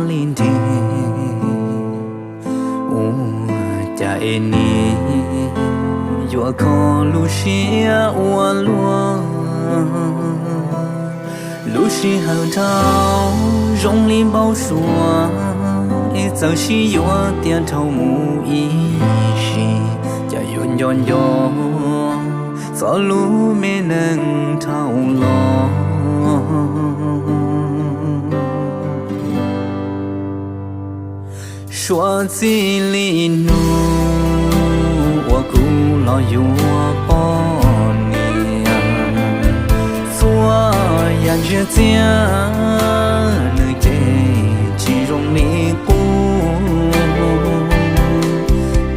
li nrig, ua cas es nim yuav kho lub siab ua luaj. Lub sij hawm dhau zoo li npau suav, es txawm sib yuav tiav dhau mus ib sim, cas yuav nco nco txog lub me neej dhau los. Suav txij li hnub uas kuv los yuav poj niam, txhua yam ntsia txiaj nws ces tsis zoo li qub.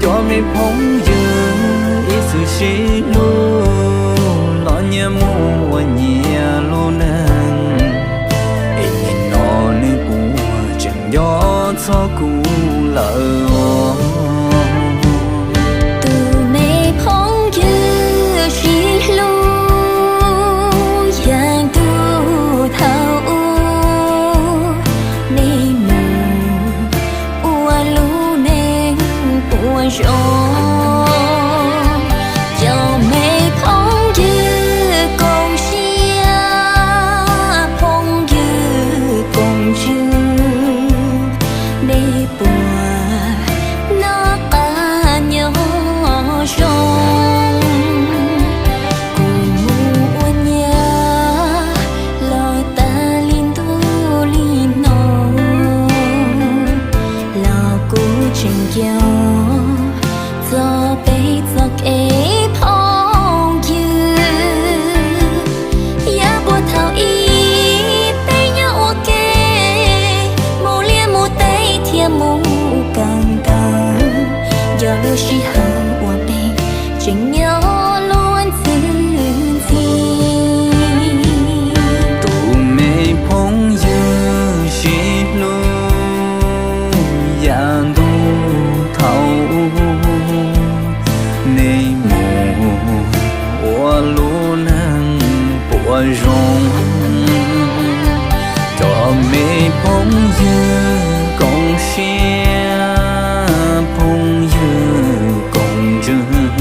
Cov me phooj ywg ib txwm sib hlub los nyias mus ua nyias lub neej, es nim no nws puas tseem nco txog kuv lawm os? Tus me phooj ywg sib hlub yav ntuj thaum ub, nej mus ua lub neej puas zoo. Cov me phooj ywg koom siab, phooj ywg koom ntsws, nej puas noj qab nyob zoo? Kuv mus ua nyab los tag li ntuj li hno, los kuv tseem nco txog peb txoj kev phooj ywg. Yav puag thaum ub peb nyob ua ke, mus liaj mus teb thiab mus kawm ntawv, yog lub sij hawm uas peb tseem nyob luag ntxhi ntxhi. Tus me phooj ywg sib hlub yav ntuj thaum ub, nej mus ua lub neej puas zoo? Cov me phooj ywg koom siab, phooj ywg koom ntsws,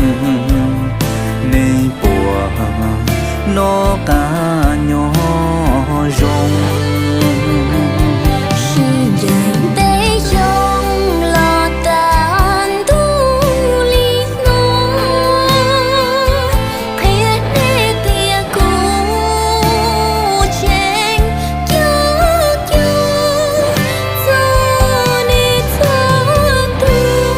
nej puas noj qab nyob zoo? Sib ncaim ntev xyoo los tag ntuj li hmo, qhia nej tias kuv tseem nco cuag txog nej txhua tus.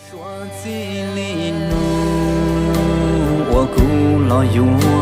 Suav txij li hnub uas kuv los yuav